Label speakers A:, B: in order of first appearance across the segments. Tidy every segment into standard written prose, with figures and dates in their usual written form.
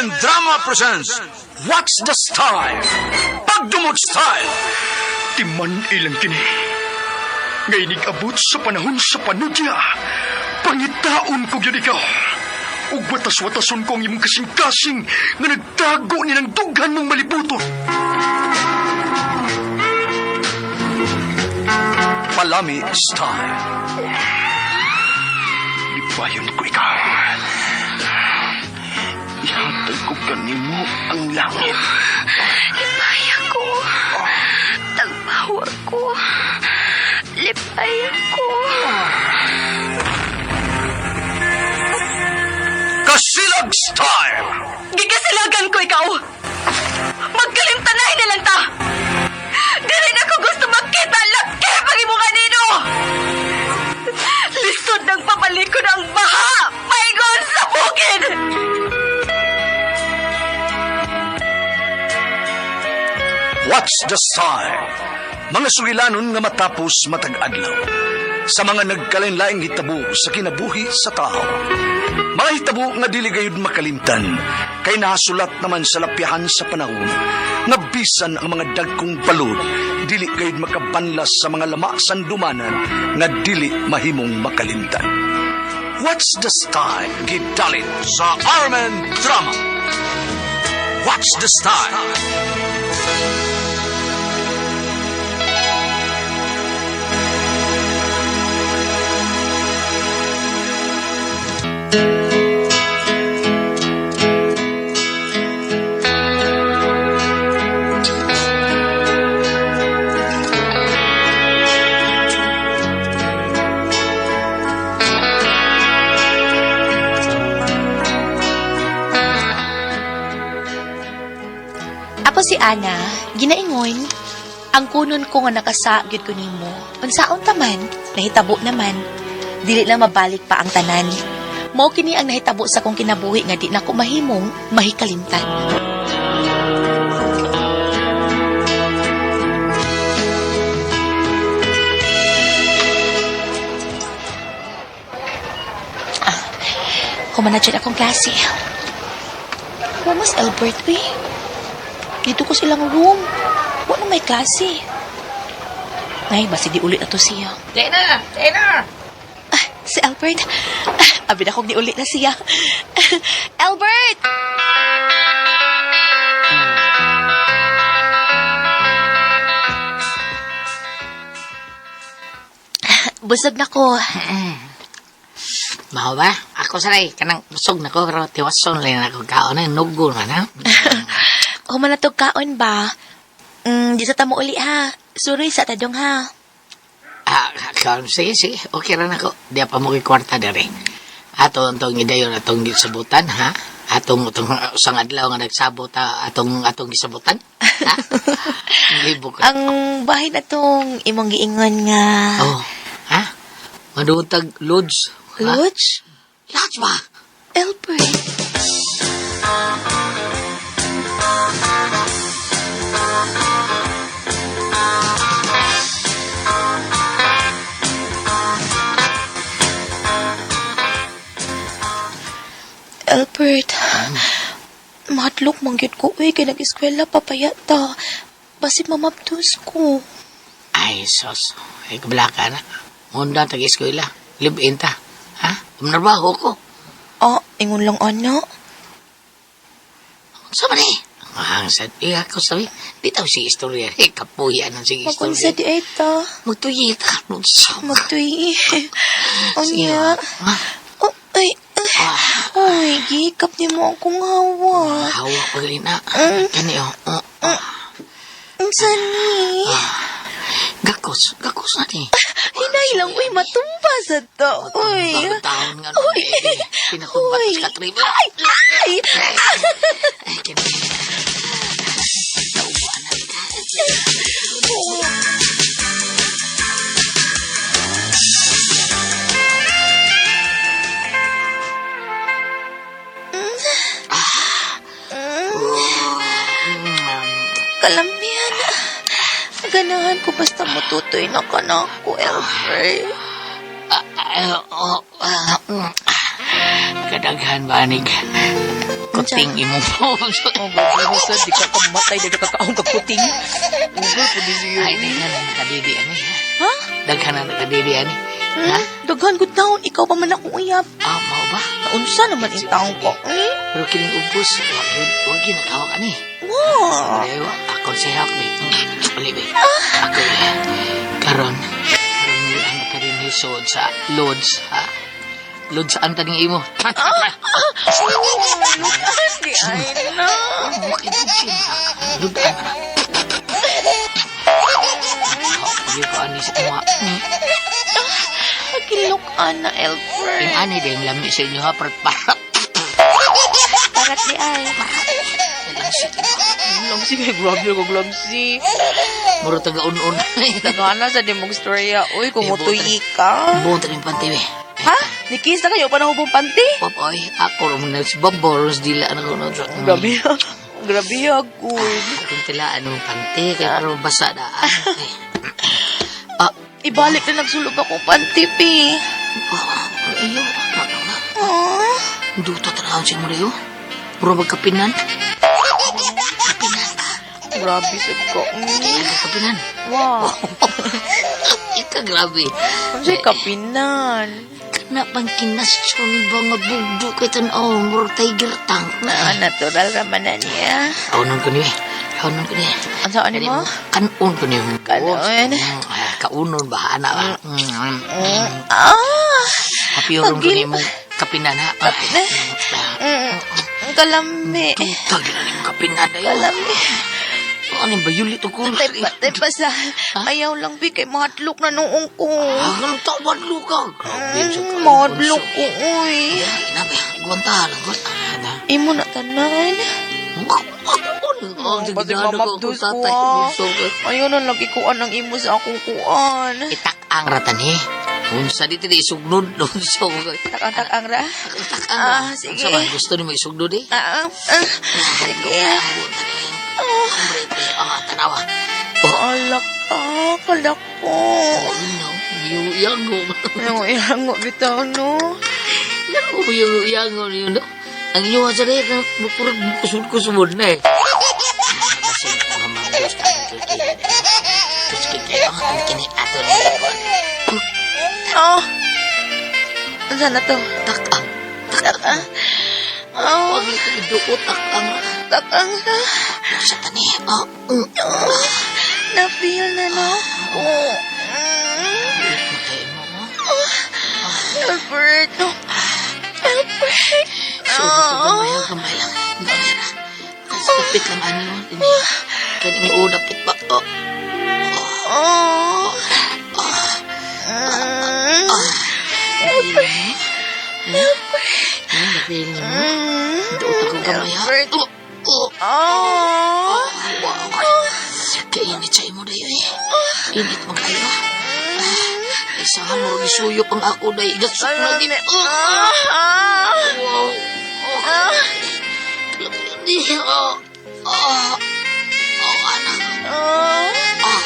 A: RMN Drama presents What's the Style? Pagdumot Style!
B: Timan ilang kini. Ngay abot sa panahon sa panudya. Pangitaon ko gyud ikaw. Ug watas-watason ko ang imong kasing-kasing nga nagtago ni ng dughan mong malibuton.
A: Palami Style.
B: Lipayon ko ikaw. Ihatag ko kanimo ang langit.
C: Lipay ako. Tagpawa ko. Lipay ako.
A: Kasilag Style!
C: Gigasilagan ko ikaw. Magkalimtanay na lang ta. Dili na ko gusto makita laki pag imo kanino. Lisod ng pabalikon ang baha. Paingon sa bukid.
A: What's the Style? Mga sugilanon nga matapos matag adlaw. Sa mga nagkalain-laing hitabo sa kinabuhi sa tao. Mga hitabo nga dili gayud makalimtan kay nahasulat naman sa lapyahan sa panahon nga bisan ang mga dagkong balod dili gayud makabanlas sa mga lama sandumanan nga dili mahimong makalimtan. What's the Style? Gidalit sa Armen Drama. What's the Style?
D: Ako si Ana, ginaingon. Ang kunon ko nga nakasa gyud ko nimo. Unsaon ta man, nahitabo naman. Dili na mabalik pa ang tanan. Mao kini ang nahitabo sa kong kinabuhi nga di na ko mahimong mahikalimtan. Ah, Kumana dyan akong klase. Wa mas Albert, uy. Dito ko silang room. Wa na may klase. Nay, basi di ulit na to siya.
E: Tena! Tena!
D: Ah, si Albert. Ah, abi na kong di ulit na siya. Albert! Ah, Busog na ko.
E: Mao ba? Ako saray, kanang busog na ko, pero tiwason lang na ako kaon na, nugo man ha?
D: Human na to kaon ba? Di sa tamo uli ha. Suroy sa tadong ha.
E: Ah, kaon, sige, sige, okay ra na ko. Di pa mo kwarta dere. Ato ang tong idayon atong gisabutan, ha? Atong atong usang adlaw nga nagsabot ha? Atong atong gisabutan, ha? Libo ka.
D: Ang bahay na tong imong giingon nga.
E: Oh, ha? Madutag lodge. Ha?
D: Lodge?
E: Lodge ba?
D: Albert. Albert, mahadlok man gyud ko uy kay nag-eskwela pa pa yata. Basig mamabdos ko.
E: Ay, sos. Ay, kablaka na. Munda, tag-eskwela. Live-in ta. Ha? Umnarbaho ko.
D: Ah, ingon lang ana.
E: Sa man eh? Ang sad. Eh, ako sabi, di tao si istorya. Eh, kapuya ng sige
D: Magunsa
E: istorya.
D: di ay ta.
E: Magtuyi ta. Sa
D: Magtuyi. Unya.
E: Ha?
D: Oh, ay, ay. Ay, gikap ni mo akong hawa.
E: Hawa pa rin na. Kani, oh. Oh, oh.
D: Unsa ni?
E: Gakos. Gakos na ni.
D: Hinay lang, uy, matumba sa to. Uy.
E: Bagong taon nga nun.
D: Uy.
E: Eh, Pinatumba
D: Uy.
E: sa katribo.
D: Ay, ay!
E: Ay, kani. Naubuan na.
D: Kalamian. Ganahan ko basta matutoy na ka na ako, Albert.
E: Ay, oh, ah. Kadaghan banig. Kuting imong
F: Oh, grabe sa di ka kamatay, di ka kakaong kagkuting. Ugol po di siya.
E: Ay, daghan na nakadidi ani.
D: Ha?
E: Daghan na nakadidi ani. Ha?
D: Daghan gud taon, ikaw pa man akong uyab.
E: Ah, mao ba?
D: Naunsa naman in taon ko. Eh?
E: Pero kining ubos, wag yun, wag yun nakahawak ani.
D: Wow.
E: Ayaw, ako siya ako eh. Uli ba? Ako eh. Karon, karon ni ang karin hisod sa Lods, ha? Lods ang taning imo.
D: Di ay na.
E: Ludan na. Hindi ko ani sa mga.
D: Pagilok ana, Elfred.
E: Yung ani din lami sa inyo ha, parat parat.
D: Parat di ay.
F: Lamsi kay grabe ko lamsi.
E: Muro taga un-un.
F: Daghan sa dimong storya. Uy, kung mutuyi ka.
E: Buong taning panty eh.
F: Ha? Nikis na kayo pa na hubong panty?
E: Popoy, ako rin na si Bob Boros, dila na ko na.
F: Grabe. Grabe ako.
E: Kung tilaan mo panty, kaya parang basa na. Ah,
D: Ibalik na nagsulog akong panty, pi.
E: oh, iyo. Ano na?
D: Oh.
E: Duta tanawon siya mo rin, Muro magkapinan. Kapinan ka.
F: Grabe sa ko.
E: Kaya kapinan.
F: Wow.
E: Ika, grabe.
F: Unsay kapinan.
E: Kana pang kinasyon ba nga bugdo kay tanaw, muro tiger tank na.
D: Ah, natural raman na niya.
E: Kaunon ko niya. Kaunon ko niya.
F: Ang saan ni mo?
E: Kanon ko niya.
F: Kanon.
E: Kaunon ba, ana ba? Mm.
D: Ah!
E: Kapiyoron ko niya mong kapinan, ha?
D: Kapinan? Ang kalami.
E: Tutag na niyong kapinan na yun.
D: Kalami.
E: Ano yung bayulit o kulo?
D: Tay pa, tay pa sa... Ayaw lang, pi, kay mahadlok na noong ko.
E: Ah, ganun tawad luka. Grabe sa
D: Mahadlok ko, uy.
E: Na ba? Gwanta lang. Gwanta.
D: Imo na tanan.
E: Oh,
F: Pati mamabdos ko, ah. Ayaw na lagi kuan ang imo sa akong kuan.
E: Itak-ang ratan eh. Unsa dito di isugnod. Unsa ko.
D: Takang-takang ra.
E: Itak-ang
D: Ah,
E: ra.
D: sige.
E: Unsa ba? Gusto ni mo isugnod eh?
D: Ah, ah, ah. Sige.
E: Hombre, ah, tanawa. Oh,
D: Alak ah, kalak ko.
E: ano? Yango.
F: Ayaw, ilango bitaw, no?
E: Yango, yango, yango. Yun, ang inyo sa rin, mapurag kusod-kusod na eh. Kasi mga mabos ka ang kikilad. Tapos kikayo ang kini ato na yun.
D: Oh. Saan na to?
E: Takang. Takang.
D: Oh,
E: Huwag ito iduot, takang.
D: takang ra.
E: Sa tani. Oh,
D: Na-feel na, no? Oh.
E: Matay mo, oh.
D: Albert, no. Albert.
E: So, gamay lang, gamay lang. Gamay lang. Kasi kapit lang ano yun. Kaya ni mo dapit pa. Oh.
D: Oh.
E: Ah, napil niyo mo. Duot ako gamay, ha?
D: Albert.
E: Oh, oh.
D: Oh.
E: Wow. Kainit sa imo dayo eh. Init man kayo. Ah, Isahan mo rin suyop ang ako day. Gasok na din. Oh,
D: Ah.
E: wow. Oh. Di, oh. Oh. Oh, anak.
D: Oh.
E: Ah.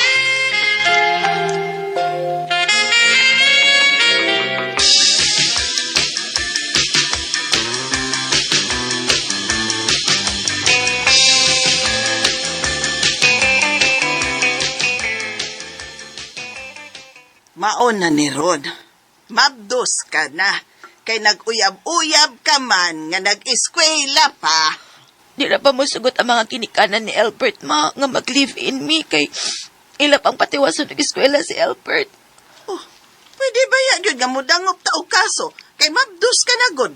G: Maon na ni Ron. Mabdos ka na. Kay nag-uyab-uyab ka man nga nag-eskwela pa.
D: Di na pa musugot ang mga kinikanan ni Albert, ma, nga mag-live-in me kay ila pang patiwason ng eskwela si Albert.
G: Oh, pwede ba yan yun nga mudangop ta og kaso? Kay mabdos ka na god.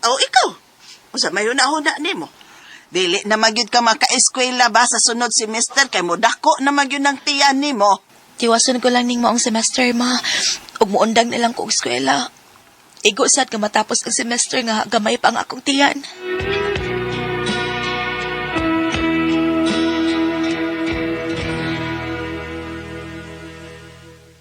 G: O ikaw, unsa may hunahuna nimo? Dili na magyud ka maka-eskwela ba sa sunod semester kay mudako na magyud ang tiyan nimo.
D: Tiwason ko lang ning maong semester, ma. Ug muundang na lang ko og eskwela. Igo sad nga matapos ang semester nga gamay pa ang akong tiyan.